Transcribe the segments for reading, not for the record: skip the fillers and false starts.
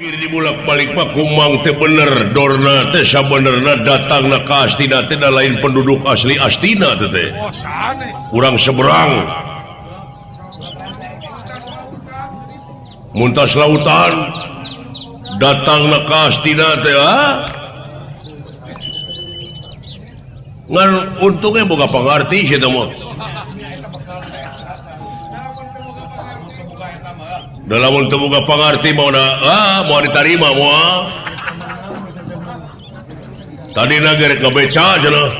Pikir dibulak-balik mah kumang teh bener Dorna teh sabenerna datangna ka Astina teh da lain penduduk asli Astina teh teh. Urang seberang. Muntas lautan datangna ka Astina teh ah. Ngan untungnya boga pangarti sia teh mah. Dalam untuk buka pangarti mau na, mau diterima mau. Tadi nager kebeca aja lah.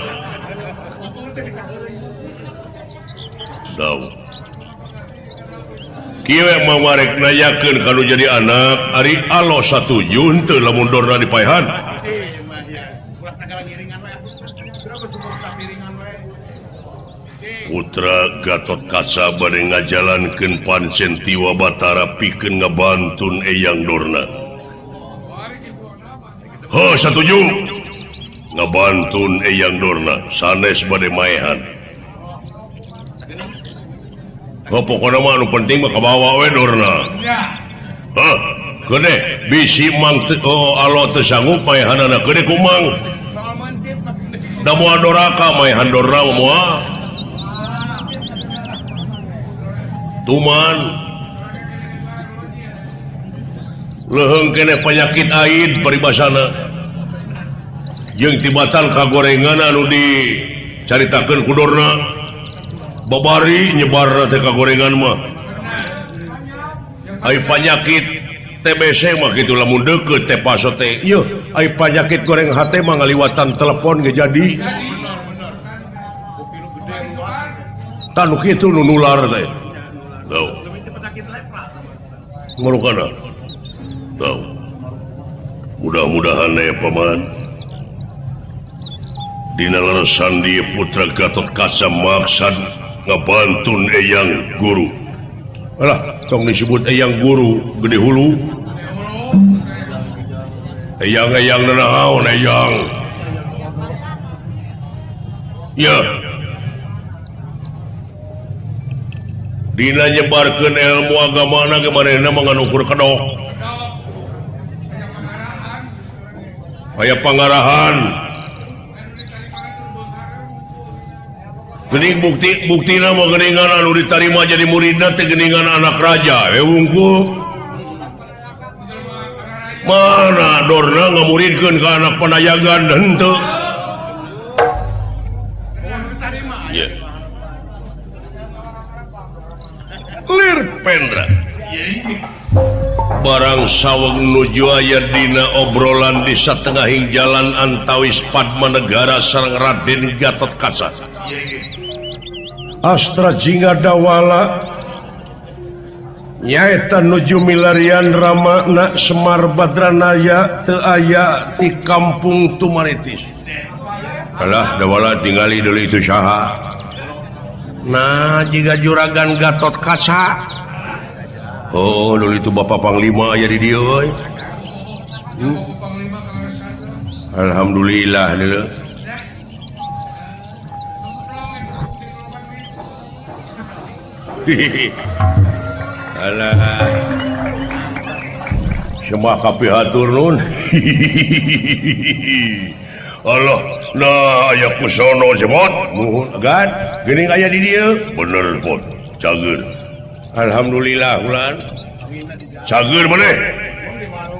Tahu. Kieu mau marek nanyakeun kalau jadi anak, ari alo satuju henteu lamun dorna dipaehan. Putra Gatot Kaca bade ngajalankeun pancen tiwa Batara pikeun ngabantun Eyang Dorna. Heuh satuju ngabantun Eyang Dorna sanes bade maehan. Heuh pokona mah anu penting mah kabawa we Dorna. Heuh gede bisi mang oh alo teu sanggup maehanana gede kumang. Da moal doraka maehan Dorna moal. Tuman leuheung keneh penyakit aid paribasana jeung tibatan kagorengan anu dicaritakeun ku Dorna babari nyebarna teh kagorengan mah ai penyakit TBC mah kitu lamun deukeut teh paso teh yeuh ai penyakit goreng hate mah ngaliwatan telepon ge jadi tah nu kitu nu nular teh. Tahu. Ngurukana. Tahu. Mudah-mudahan ya paman. Dina leresan dia putra Gatot Kaca maksad ngabantun Eyang Guru. Alah, tong disebut Eyang Guru gede hulu. Eyang-eyang nanaon eyang. Ya. Dina nyebarkeun ilmu agamana ge manehna mah ngan ukur kedok. Aya pangarahan. Geuning bukti buktina mah geuningan anu ditarima jadi muridna teh geuningan anak raja. Wungkul. Mana Dorna ngamuridkeun ka anak panayagan henteu. Ya. Lir Pendra barang saweg nuju aya dina obrolan di satengahing jalan antawis Padmanegara sareng Raden Gatot Kaca. Astra Jingga Dawala nyaeta nuju milarian Ramana Semar Badranaya teu aya di kampung Tumaritis. Alah Dawala tingali deui itu saha. Nah, jika juragan Gatot Kaca. Oh, dulu itu Bapak Panglima aya di dieu euy. Alhamdulillah deuleu. Alah. Semah kapihatur nun. Allah, nah aya kusono jemot. Nuhun agan, geuning aya di dieu. Bener pot, cager. Alhamdulillah ulan. Cager maneh.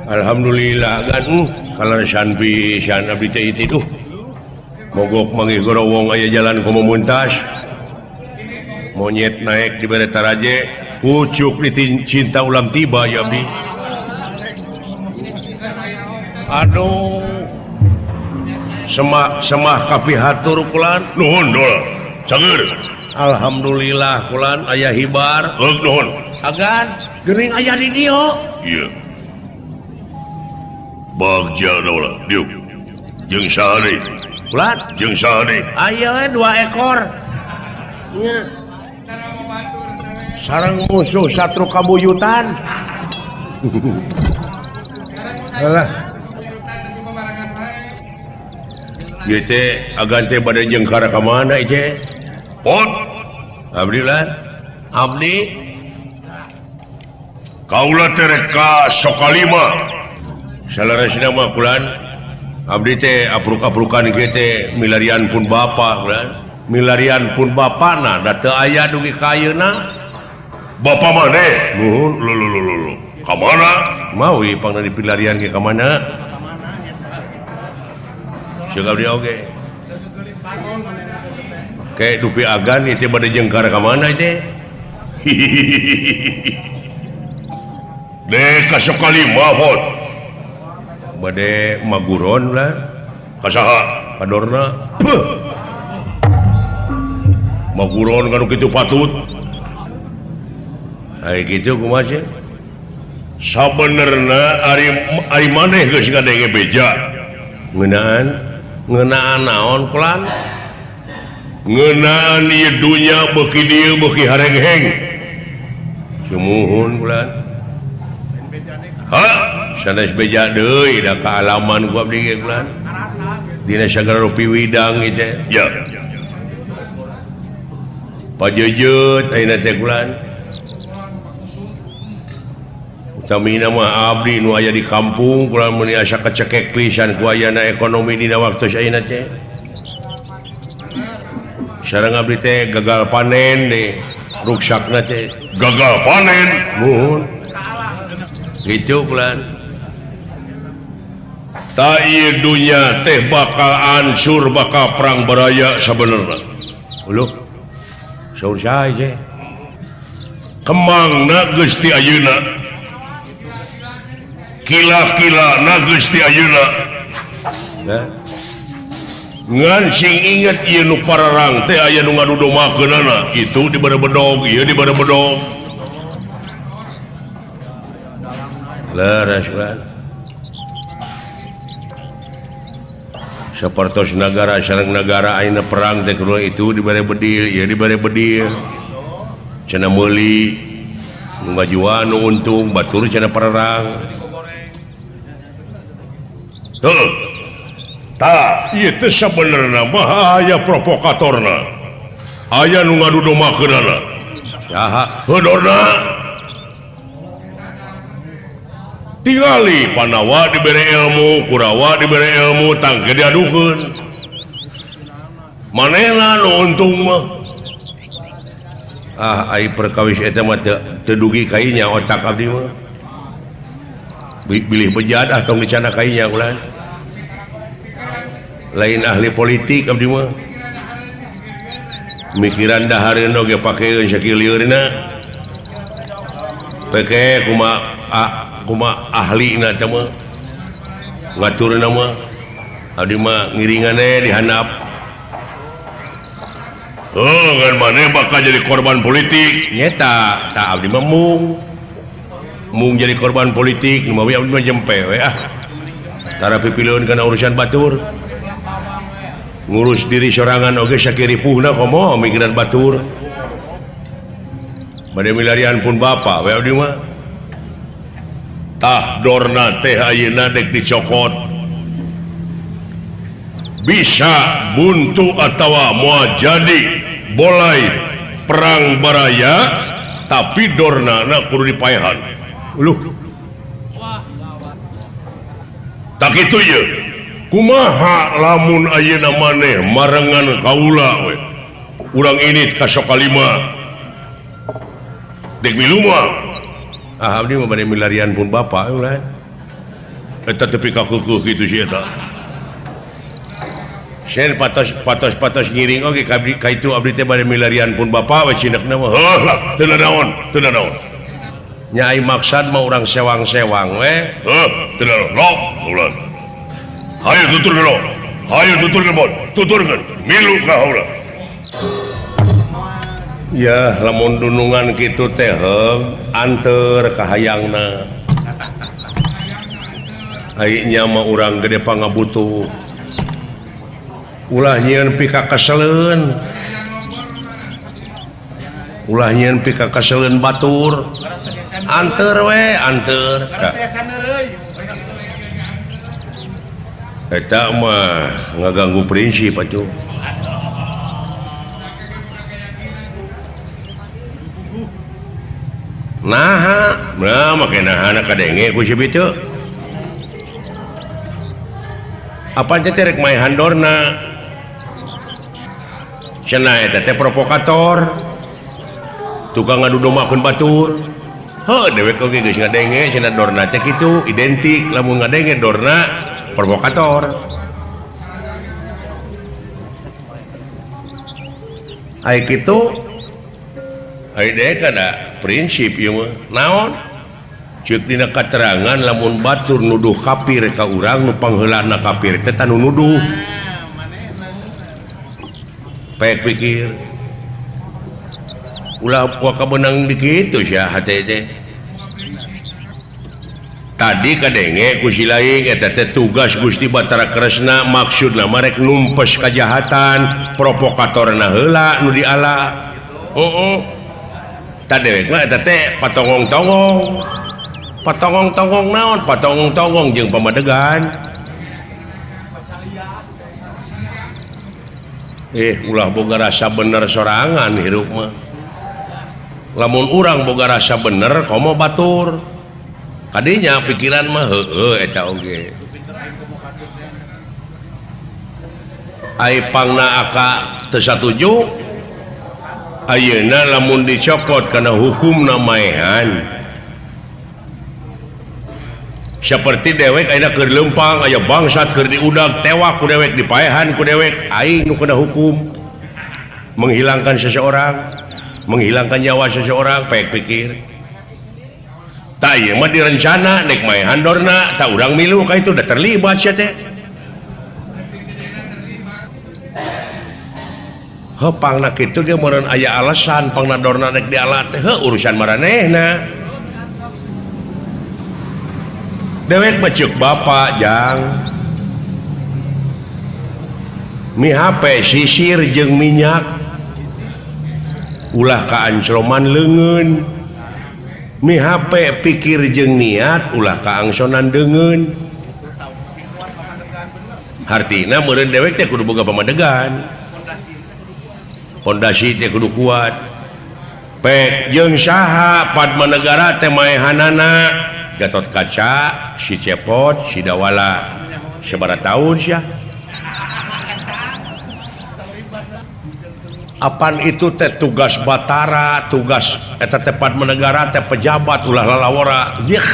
Alhamdulillah agan, kaleresan pisan abdi teh itu. Mogok manggih gorowong aya jalan komo muntas. Monyet naik di bere taraje, pucuk di cinta ulam tiba ya abdi. Aduh. Semah semah kapihatur kulan nuhun dol cager. Alhamdulillah kulan aya hibar. Heug nuhun. Agan geuning aya di dieu. Ieu. Bagja dola diuk. Jeung saha deui? Kulan jeung saha deui? Aya we 2 ekor. Nya. Sareng musuh satru kabuyutan. Alah. Ieu teh agan teh bade jeung kara ka mana ieu teh? Pot. Abdi lan. Abdi. Kaula teh rek ka Sokalima. Saleresna mah kulan abdi teh apruk-aprukan kieu teh milarian pun bapa kulan. Milarian pun bapana da teu aya dugi ka ayeuna. Bapa maneh? Nuhun lho lho lho lho. Ka mana? Mawi pangna dipilarian ge ka mana? Ceuk abdi oge. Kayak dupi agan itu bade jengkar ka mana teh? Deh ka Sokalima hot. Bade maguron lah. Ka saha? Ka Dorna. Puh. Maguron kanu kitu patut. Ai kitu kumaha sih? Sabenerna ari maneh geus ngadenge beja. Ngeunaan naon kulan? Ngeunaan ieu dunya beuki dieu beuki harengheng. Sumuhun kulan. Ha, sanes beja deui da kaalaman ku abdi ge kulan. Dina sagala rupi widang ieu teh. Ya. Pajejeut ayeuna teh kulan. Utamina mah abdi nu aya di kampung kulan meuni asa kecekek pisan ku ayana ekonomi dina waktu ayeuna teh. Sareng abdi teh gagal panen deh, ruksakna teh. Gagal panen? Muhun. Gitu kulan. Ta ieu dunya teh bakal ansur bakal perang baraya sabenerna. Uluh. Saur saha teh? Kemangna geus ti ayeuna. Kila-kila na geus ti ayeuna. Nah. Ngan sing inget ieu nu pararang teh aya nu ngadudomakeunana, itu dibere bedog, ieu dibere bedog. Leres ulah. Sapertos nagara sareng nagara ayeuna perang teh kudu itu dibere bedil, ieu dibere bedil. Cenah meuli nu ngajual nu untung, batur cenah pararang. Heuh. Tah, ieu teh sabenerna mah aya provokatorna. Aya nu ngadudomakeunana. Saha? Heuh Dorna. Tingali Pandawa dibere ilmu, Kurawa dibere ilmu, tangke diadukeun. Manehna nu untung mah. Ah, ai perkawis eta mah teu dugi ka inya otak abdi mah. Bilih bejat ah tong dicana ka inya ulah. Lain ahli politik abdi mah. Mikiran dahareun oge pakeun sakieu liurna. Peke kuma ahlina teh mah. Ngaturna mah abdi mah ngiringane dihandap. Oh, ngan maneh bakal jadi korban politik. Nyeta, tah abdi mah mung. Mung jadi korban politik, nu mawi abdi mah jempe we ah. Tara pipileun kana urusan batur. Ngurus diri sorangan oge sakiripuhna komo mikiran batur. Bade milarian pun bapa we abdi mah. Tah Dorna teh ayeuna dek dicokot. Bisa buntu atawa moal jadi bolai perang baraya tapi Dorna na kudu dipaehan. Uluh. Tak kitu ye. Kumaha lamun ayeuna maneh marengan kaula we. Urang ini ka Sokalima. Dek milu mah. Ah abdi mah bade milarian pun bapa ulah. Eta tepi ka keukeut kitu si eta. Sen patos ngiring oge ka abdi ka itu abdi teh bade milarian pun bapa we cinekna mah. Heuh lah, teu naon, teu naon. Nya ai maksad mah urang sewang-sewang we. Heuh, teu naon. Lo, ulah. Hayu tuturkeun lo. Hayu tuturkeun bon, tuturkeun. Milu ka haula. Ya, lamun dunungan kitu teh anteur kahayangna. Ai nya mah urang gede pangabutuh. Ulah nyieun pika keseleun. Ulah nyieun pika keseleun batur. Anteur we, anteur. Eta mah ngaganggu prinsip atuh. Naha, nah make nahana kadenge ku si bitu. Apa teh rek maehan Dorna cenah eta teh provokator tukang ngadu dombakeun batur. Heuh dewek oge geus ngadenge cenah Dorna teh kitu identik lamun ngadenge Dorna provokator. Ai kitu ai deui kada prinsip ieu mah naon? Ceuk dina katerangan lamun batur nuduh kafir ka urang nu pangheulana kafir teh tanu nuduh. Pek pikir. Ulah waka beunang di kitu sia hate teh. Tadi kadenge ku si laing eta teh tugas Gusti Batara Kresna maksudna mah rek numpes kajahatan, provokatorna heula nu diala. Heeh. Tah dewek mah eta teh patongong-tongong. Patongong-tongong naon? Patongong-tongong jeung pamadegan. Ulah boga rasa bener sorangan hirup mah. Lamun urang boga rasa bener komo batur. Kadinya pikiran mah heueuh eta oge. Ai pangna aka teu satuju ayeuna lamun dicokot kana hukumna maehan. Seperti dewek ayeuna keur leumpang aya bangsat keur diudag tewak ku dewek dipaehan ku dewek aing nu kena hukum menghilangkan seseorang, menghilangkan nyawa seseorang pek pikir. Tah ieu mah direncana nek maehan Dorna tah urang milu ka itu udah terlibat sia teh. Heuh pangna kitu ge meureun aya alasan pangna Dorna nek diala teh heuh urusan maranehna. Dewek mah ceuk bapak jang mi HP sisir jeung minyak ulah kaancloman leungeun mi HP pikir jeung niat ulah kaangsonan deungeun. Hartina meureun dewek teh kudu boga pamadegan, pondasi teh kudu kuat. Pek jeung saha Padma Negara teh maehanana Gatot Kaca, si Cepot, si Dawala. Sabaraha tahun sia? Apan itu teh tugas Batara, tugas eta teh Padma Negara teh pejabat ulah lalawora. Yeuh.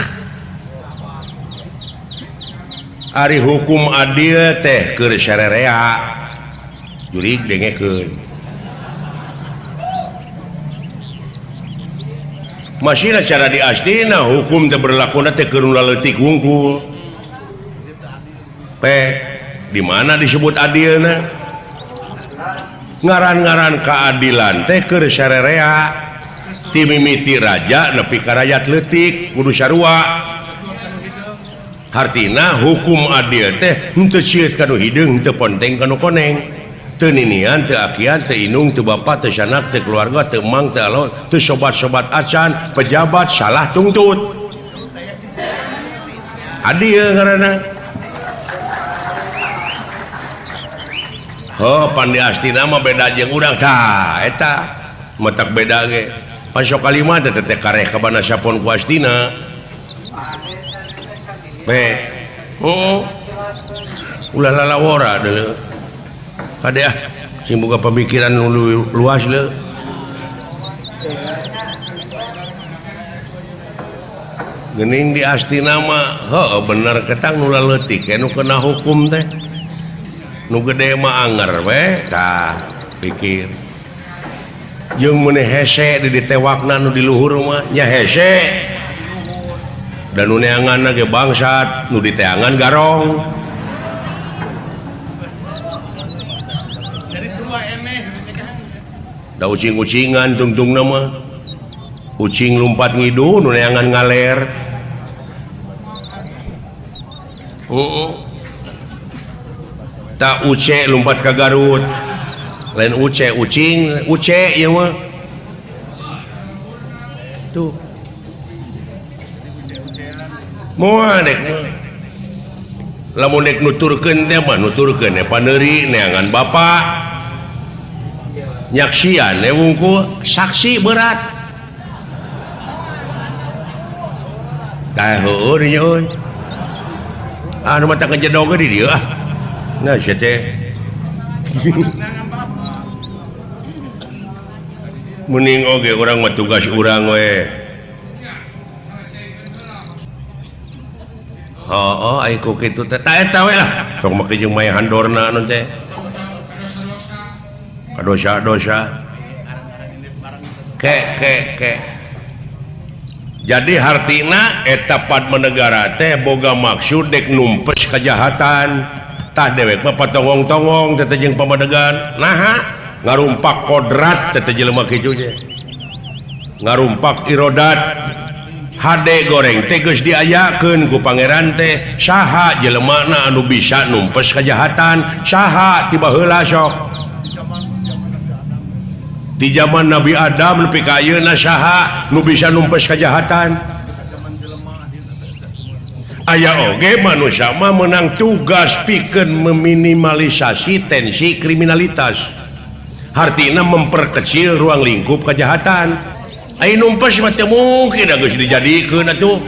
Ari hukum adil teh keur sarerea. Jurig dengekeun. Masihna cara diastina hukum teh berlakuna teh keur nu leutik wungkul. Pek di mana disebut adilna? Ngaran-ngaran keadilan teh keur sarerea. Ti mimiti raja nepi ka rakyat leutik kudu sarua. Hartina hukum adil teh henteu sieut ka nu hideung teu ponteng ka nu koneng. Teu ninian, teu akian, teu inung, teu bapa, teu sanak, teu keluarga, teu mang, teu alon, teu sobat-sobat acan, pejabat salah tungtut. Adil ngaranna. Heuh pan diastina mah beda jeung urang tah eta matak beda ge. Pan sok kalima teh teh kareh ka bana sapon ku astina. Be. Heuh. Ulah lalawora deuleu. Kade ah sing boga pemikiran nu luas leuh. Geuning di astina mah heuh bener ketang nu leutik nu kena hukum teh. Nu gede mah anger we tah pikir. Jeung meuni hese di ditewakna nu di luhur mah nya hese. Dan nu neanganna ge bangsat, nu diteangan garong. Da ucing-ucingan tungtungna mah. Ucing lumpat ngidul nu neangan ngaler. Heeh. Ta uce lumpat ka Garut. Lain uce ucing, uce ieu mah. Tuh. Moal dek mah. Lamun dek nuturkeun teh mah nuturkeun we paneuri neangan bapak. Nyaksian we wungkul saksi berat. Tah heueuh nya euy. Anu mah tah ngejedog di dieu ah. Nah sia teh. Mending oge urang mah tugas urang we. Oh, oh, ai ku kitu teh ta eta we lah. Tong make jeung maya handorna anu teh. Kadosa-dosa. Ke ke ke. Jadi hartina eta Padmanegara teh boga maksud dek numpes kejahatan. Tah dewek mah patongong-tongong teh jeung pamadegan. Naha ngarumpak kodrat teh jelema kitu teh. Ngarumpak irodat. Hade goreng teh geus diayakeun ku pangeran teh saha jelemana anu bisa numpes kejahatan, saha ti baheula sok. Di zaman Nabi Adam nepi ka ayeuna saha nu bisa numpes kejahatan? Aya oge manusia mah menang tugas pikeun meminimalisasi tensi kriminalitas. Hartina memperkecil ruang lingkup kejahatan. Ai numpes mah teu mungkin geus dijadikeun atuh.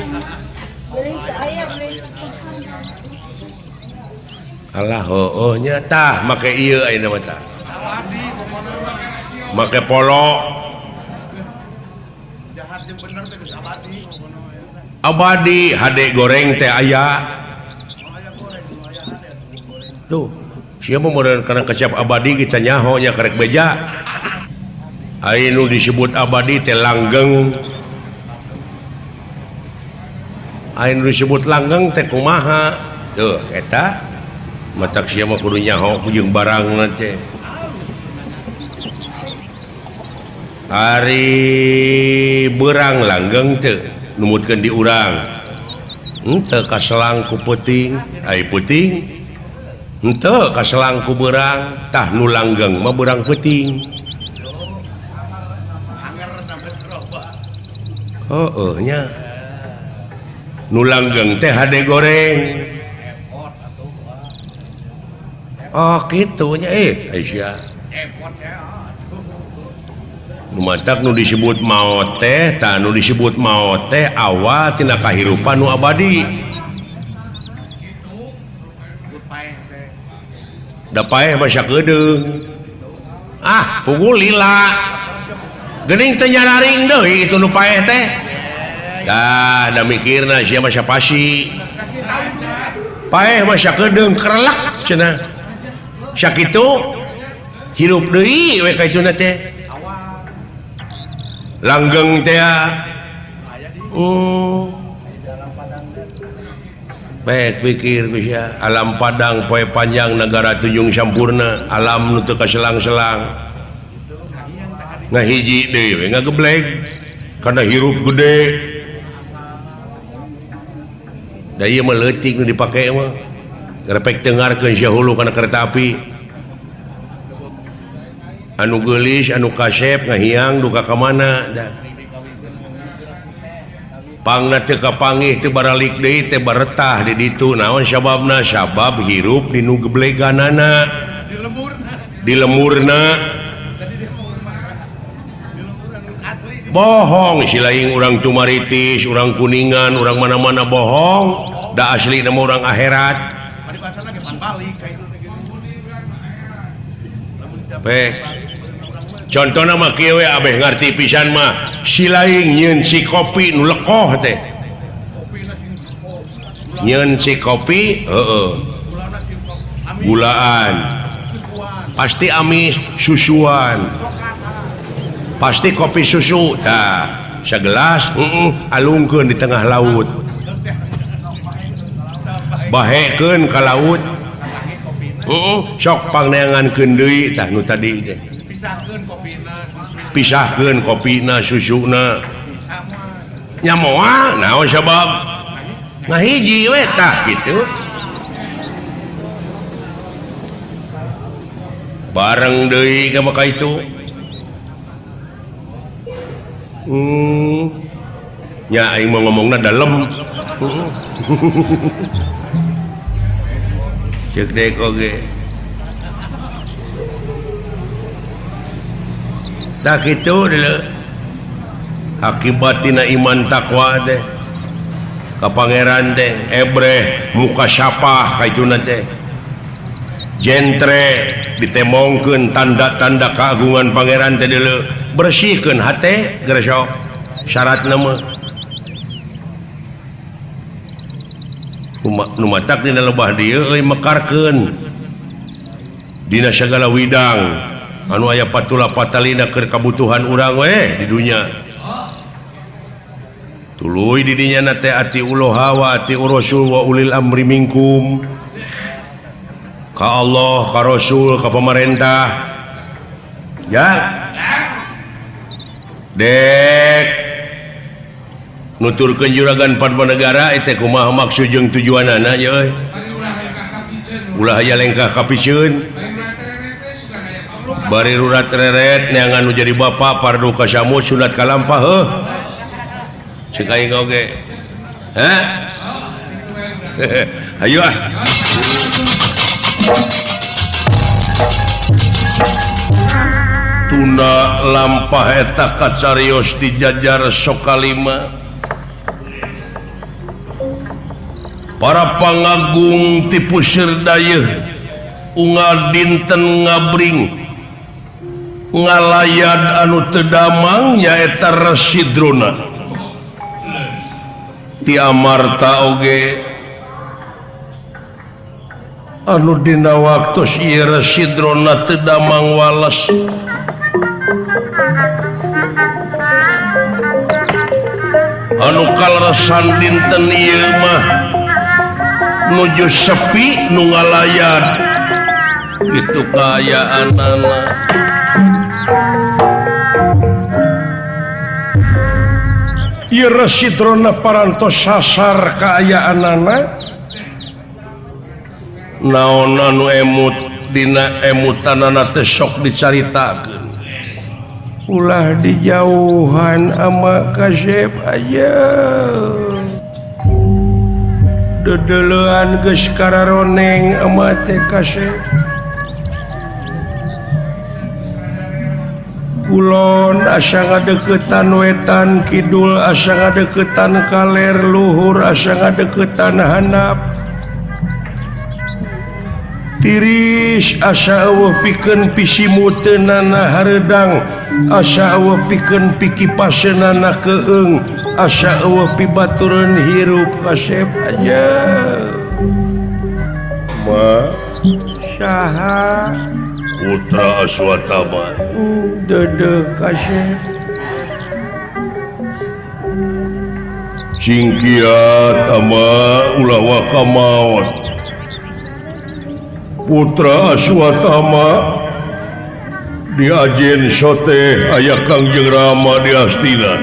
Alah heueuh nya tah make ieu ayeuna mah tah. Make polo. Abadi hade goreng teh aya. Tuh, sia mah meureun kana kecap abadi ge can nyaho nya karek beja. Ai nu disebut abadi teh langgeng. Ai nu disebut langgeng teh kumaha? Tuh eta matak sia mah kudu nyaho jeung barangna teh. Ari berang langgeng teh numutkeun di urang. Henteu kaselang ku peuting, ai peuting henteu kaselang ku berang, tah nu langgeng mah berang peuting. Oh, nya. Nu langgeng teh hade goreng. Oh, kitu nya Aisyah. Nu matak nu disebut maot teh, tah nu disebut maot teh awal tina kahirupan nu abadi. Da paeh mah sakedeung. Ah, pukul lila. Geuning teh nyararing deui itu nu paeh teh. Dah, da mikirna sia mah sapasi. Paeh mah sakedeung kerelak cenah. Sakitu hirup deui we ka ituna teh. Langgeng teh. Oh. Baik pikir bisa alam padang poe panjang negara tunjung sampurna alam nu teu kaselang-selang. Ngahiji deui we ngageblek kana hirup gede. Da ieu mah leutik nu dipake mah. Repek tengarkeun sia hulu kana kereta api. Anu geulis anu kasep ngahiang duka ka mana dah. Pangna teu kapanggih teu baralik deui teh baretah di ditu naon sababna sabab hirup di nu gebleganana di lemurna. Bohong si lain urang Tumaritis, urang Kuningan, urang mana-mana bohong, da asli nama urang akhirat. Pek. Contohna mah kieu we abeh ngarti pisan mah si lain nyeun si kopi nu lekoh teh. Nyeun si kopi heueuh. Gulaan. Pasti amis susuan. Pasti kopi susu tah sagelas alungkeun di tengah laut. Bahekeun ka laut. Sok pangneangankeun deui tah nu tadi teh. Pisahkeun kopina susuna. Nya moal naon sabab? Ngahiji we tah kitu. Bareng deui ka maka itu. Nya aing mau ngomongna dalem. Ceuk dek oge. Tah kitu deuleu. Akibat tina iman takwa teh. Ka pangeran teh ebreh muka sapah ka ituna teh. Jentre ditemongkeun tanda-tanda keagungan pangeran teh deuleu bersihkeun hate geresok syaratna mah nu matak dina lebah dieu euy mekarkeun dina sagala widang anu aya patula patalina keur kabutuhan urang we di dunya tuluy di dinya na teh ati uloha wa ati rasul wa ulil amri minkum ka Allah ka Rasul ka pemerintah ya dek nuturkeun juragan Padmanegara teh kumaha maksud jeung tujuanana ye euy ulah aya lengkah kapiceun bari rurat reret neangan nu jadi bapak pardu ka samu sunat kalampah heuh ceuk aing oge hah hayu ah. Tunda lampah eta kacarios dijajar sokalima para pangagung ti pusir dayeuh unggal dinten ngabring ngalayad anu teu damang nyaeta Resi Drona ti Amarta oge anu dina waktu ieu Resi Drona teu damang wales anu kaleresan dinten ieu mah nuju sepi nu ngalayad kitu kaayaanana. Ieu Resi Drona parantos sasar kaayaanana naon anu emut dina emutanana teh sok dicaritakeun ulah dijauhan ama kasep aja dedeleuan geus kararoneng ama teh kasep kulon asa ngadeukeutan wetan kidul asa ngadeukeutan kaler luhur asa ngadeukeutan handap tiris asa eueuh pikeun pisimuteunana hareudang asa eueuh pikeun pikipaseunana keung asa eueuh pibatureun hirup kasep aja ma saha putra Aswatama deudeuh kasep cingkiat ama ulah waka maot putra Aswatama diajen sote aya Kangjeng Rama di Astina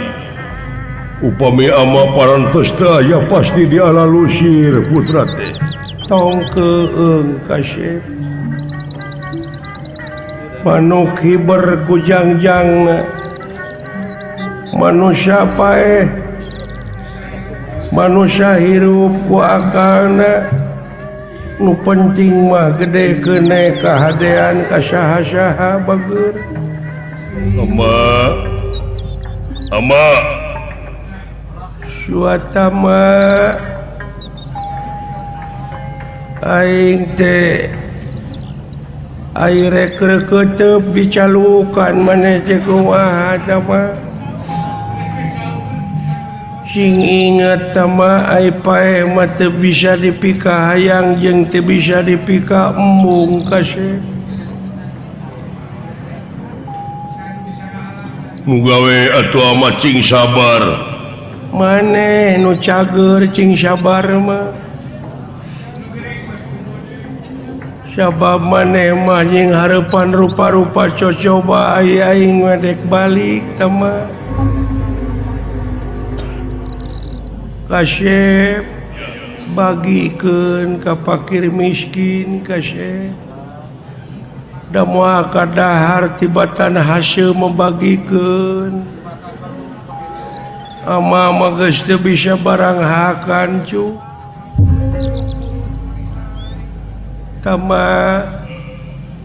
upami ama parantos teu aya pasti dialalusir putra teh tong keung kasep manuk hiber ku jangjangna manusia paeh manusia hirup ku akalna nu penting mah gede kene kahadean ka saha-saha bager ama ama Suatama aing teh air reketep dicalukan maneh teh kumaha tama sing inget tama ai paeh mah teu bisa dipikahayang jeung teu bisa dipika embung kasih nu gawe atuh ama cing sabar maneh nu cager cing sabar mah sabab maneh mah nying hareupan rupa-rupa cocoba ai aing mah dek balik tama kasep bagikeun ka fakir miskin kasep da moal kadahar tibatan hasil membagikeun ama mah geus teu bisa barang hakan cu tama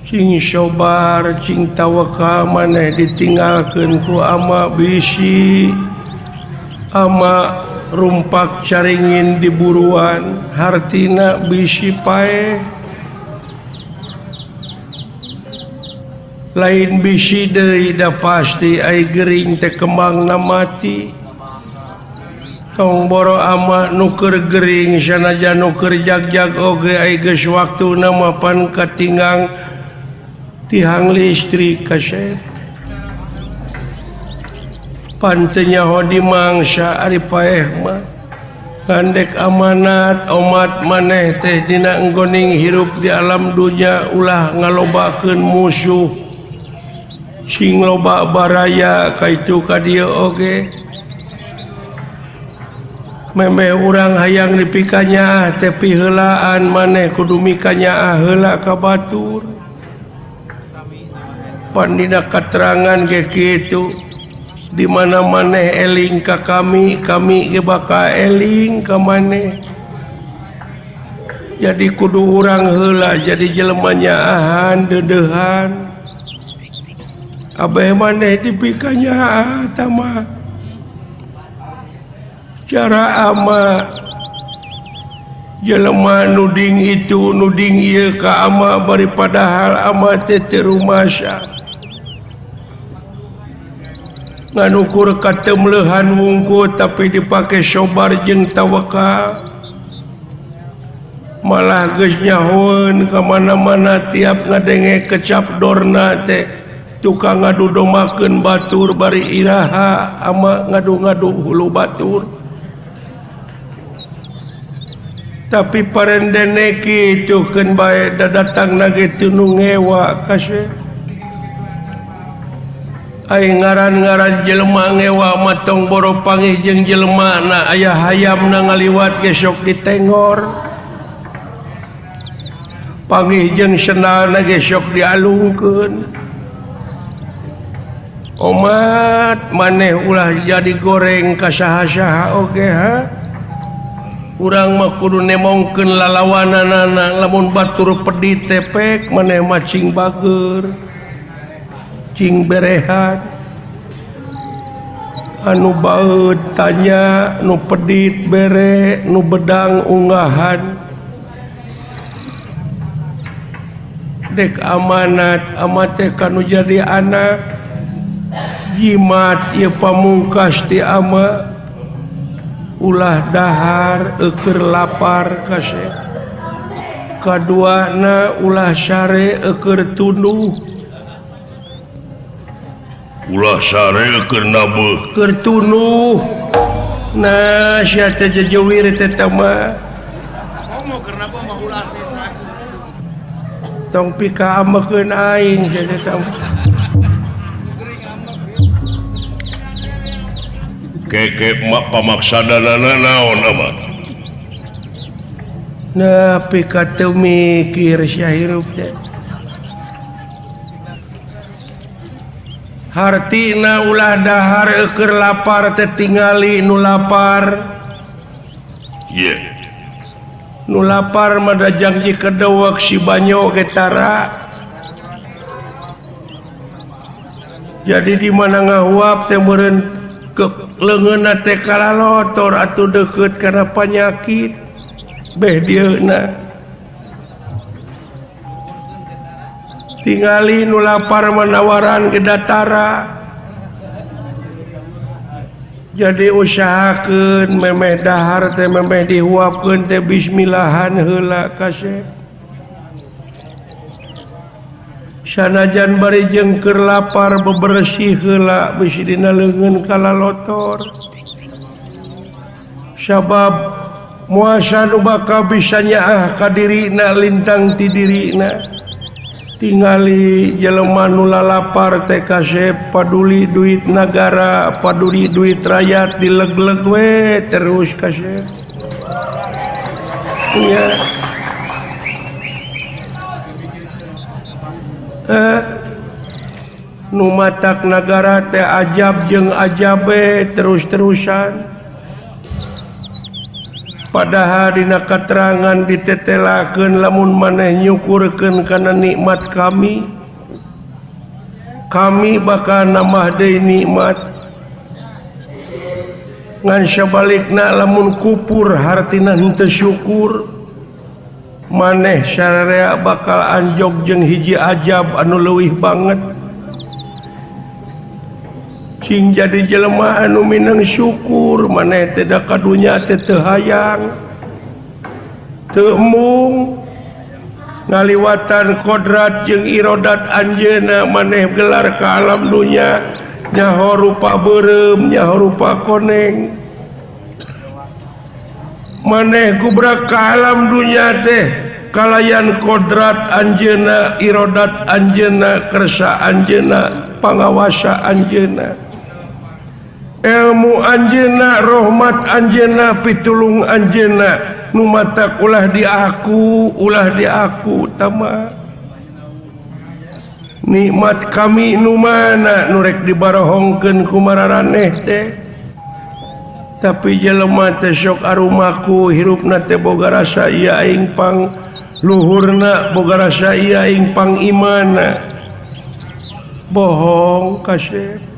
cing sobar cing tawakal maneh ditinggalkeun ku ama bisi ama rumpak caringin di buruan hartina bisi paeh Lain bisi deui da pasti ai gering teh kembangna mati. Tong boro ama nu keur gering sanajan nu keur jagjag oge ai geus waktuna mah pan katinggang tihang listrik kasep. Pan teu nyaho dimangsa ari paeh mah. Gandek amanat omat maneh teh dina enggoning hirup di alam dunya ulah ngalobakeun musuh. Sing loba baraya kaitu ka dieu oge. Memeh urang hayang dipikanyaah teh piheulaan maneh kudu mikanyaah heula ka batur. Pan dina katerangan ge kitu. Di mana maneh eling ka kami, kami ge bakal eling ka maneh. Jadi kudu urang heula jadi jelema nyaahan deudeuhan. Abeh maneh dipikanyaah tah mah. Cara ama jelema nuding itu nuding ieu ka ama bari padahal ama teh teu rumasa. Nganukur katemleuhan wungkul tapi dipake sobar jeung tawakal. Malah geus nyahoeun ka mana-mana tiap ngadenge kecap dorna teh tukang ngadu domakeun batur bari iraha ama ngadu-ngadu hulu batur. Tapi parendene kitu keun bae dadatangna ge teu nu ngewa kasep. Ai ngaran-ngaran jelema ngewa mah tong boro pangih jeung jelemana aya hayamna ngaliwat ge sok ditengor. Pangih jeung sendalna ge sok dialungkeun. Omat maneh ulah jadi goreng ka saha-saha oge ha. Urang mah kudu nemongkeun lalawananana lamun batur pedit tepek maneh mah cing bager. Cing berehat. Anu baeud tanya, nu pedit bere, nu bedang unggahan. Dek amanat amat teh kanu jadi anak. Jimat ieu pamungkas ti ama ulah dahar eueur lapar kasep. Kaduana ulah sare eueur tunduh. Ulah sare keur nabeuh keur tunduh. Nah sia teh jejewir teh mah. Komo keur nabeuh mah ulah pisan. Tong pika amekeun aing sia teh mah. Keke mak pamaksadanana naon amat. Nah pika teu mikir sia hirup teh. Hartina ulah dahar eueur lapar teh tingali nu lapar. Ye. Nu lapar mah da janji kedewek si banyo ge tara. Jadi di mana ngahuap teh meureun ke leungeunna teh kalalotor atuh deukeut kana panyakit beh dieuna. Tingali nu lapar manawaran ke datara. Jadi usahakeun memeh dahar teh memeh dihuapkeun teh bismillahan heula kasep. Sanajan bari jeung keur lapar bebersih heula bisi dina leungeun kalalotor. Sabab muasa nu bakal bisa nyaah ka dirina lintang ti dirina. Tingali jelema nu lalapar teh kasep paduli duit nagara, paduli duit rakyat dileg-leg we terus kasep. Iya. Nu matak nagara teh ajab jeung ajabe terus-terusan. Padahal dina katerangan ditetelakeun lamun maneh nyukurkeun kana nikmat kami, kami bakal nambah deui nikmat. Ngan sabalikna lamun kupur hartina henteu syukur, maneh sararea bakal anjog jeung hiji ajab anu leuwih banget. Cing jadi jelema anu minang syukur maneh teh da ka dunya teh teu hayang teu embung ngaliwatan kodrat jeung irodat anjeunna maneh gelar ka alam dunya nyaho rupa beureum nyaho rupa koneng maneh gubrak ka alam dunya teh kalayan kodrat anjeunna irodat anjeunna kersa anjeunna pangawasa anjeunna ilmu anjeunna rahmat anjeunna pitulung anjeunna nu matak ulah di aku tama nikmat kami nu mana nu rek dibarohongkeun ku mararaneh teh tapi jelema teh sok arumaku hirupna teh boga rasa ieu aing pang luhurna boga rasa ieu aing pang imana bohong kasep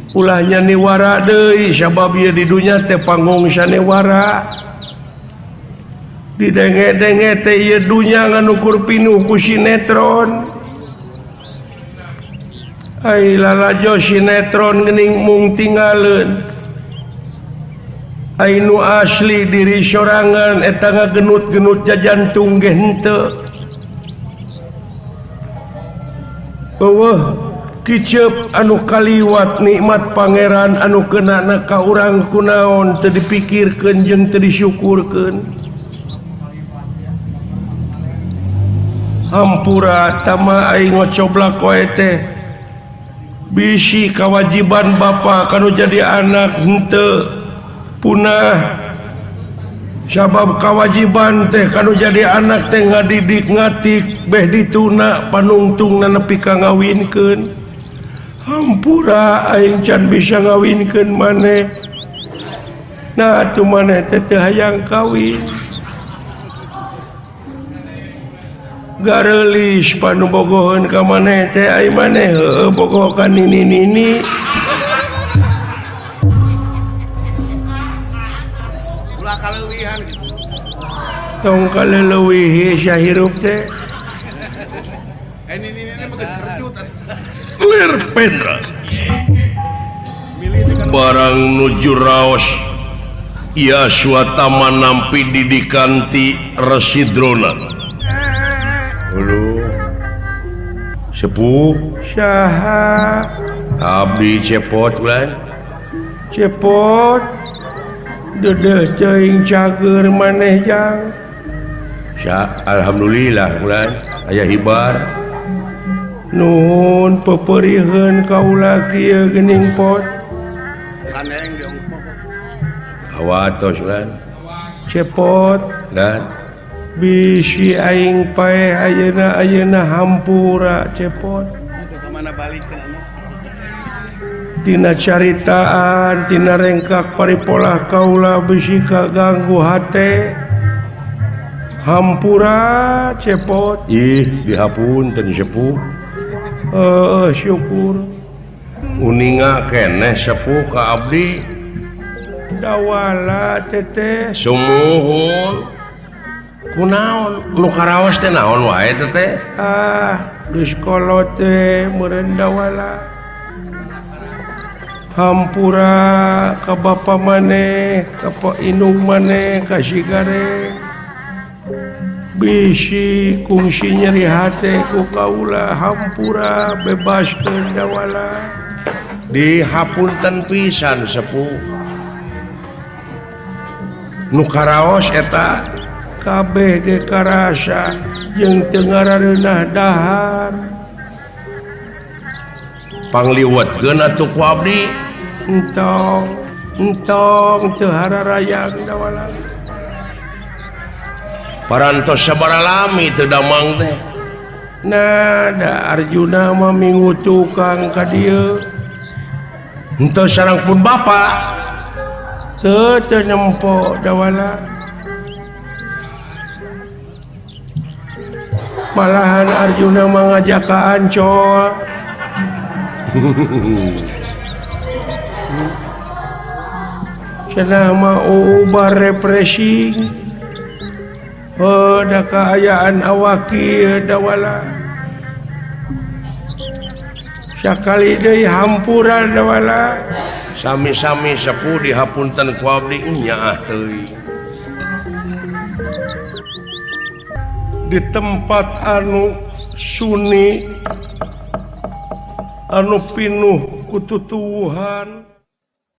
ulahnya niwara deui sabab ieu di dunya teh panggung sanewara didenge-denge teh ieu dunya ngan ukur pinuh ku sinetron ai lalajo sinetron geuning mung tinggaleun ai nu asli diri sorangan eta ngagenut-genut jajantung ge henteu eueuh kicep anu kaliwat nikmat pangeran anu kenana ka urang kunaon teu dipikirkeun jeung teu disyukurkeun hampura tama aing ngocoblak wae teh bisi kewajiban bapa kanu jadi anak henteu punah sabab kewajiban teh kanu jadi anak teh ngadidik ngatik beh dituna panungtungna nepi ka ngawinkeun hampura aing can bisa ngawinkeun maneh nah atuh maneh teh teu hayang kawin gareulis panu bogoheun ka maneh teh ai maneh heueuh bogoh ka nini-nini ulah kaleuwihan kitu tong kaleuwihi sahirup teh nini-nini mah geus kerjut atuh. Lir Pendra barang nuju raos ia Swatama nampi didikan ti Resi Drona. Hulu sepuh saha abdi cepot ulan cepot dedeh teuing cager maneh jang sa alhamdulillah ulan aya hibar nuhun peperiheun kaula kieu geuning pot saneng diongkok awatos ulan cepot dan bisi aing paeh ayeuna ayeuna hampura cepot mana balikeun tina caritaan tina rengkak paripolah kaula bisi kaganggu hate hampura cepot ih dihapunten sepuh syukur uninga keneh sepuh ka abdi dawala teteh sumuhun kunaon nu karaos teh naon wae teteh ah geus kolot teh meureun dawala hampura ka bapa maneh ka pa indung maneh ka si gareng bisi kungsi nyeri hate ku kaula hampura bebaskeun dawala dihapunten pisan sepuh nu karaos eta kabeh ge karasa jeung teu ngarareunah dahar pangliwetkeun atuh ku abdi entong entong teu hararayang dawala parantos sabaraha lami teu damang teh nah da Arjuna mah minggu tukang ka dieu henteu sareng pun bapa teu teu nempo dawala malahan Arjuna mah ngajak ka Ancol cenah mah ubar refreshing oh da kaayaan awak ieu dawala Sakali deui hampura Dawala. Sami-sami sepuh dihapunten ku abdi nyaah teuing. Di tempat anu suni anu pinuh ku tutuwuhan.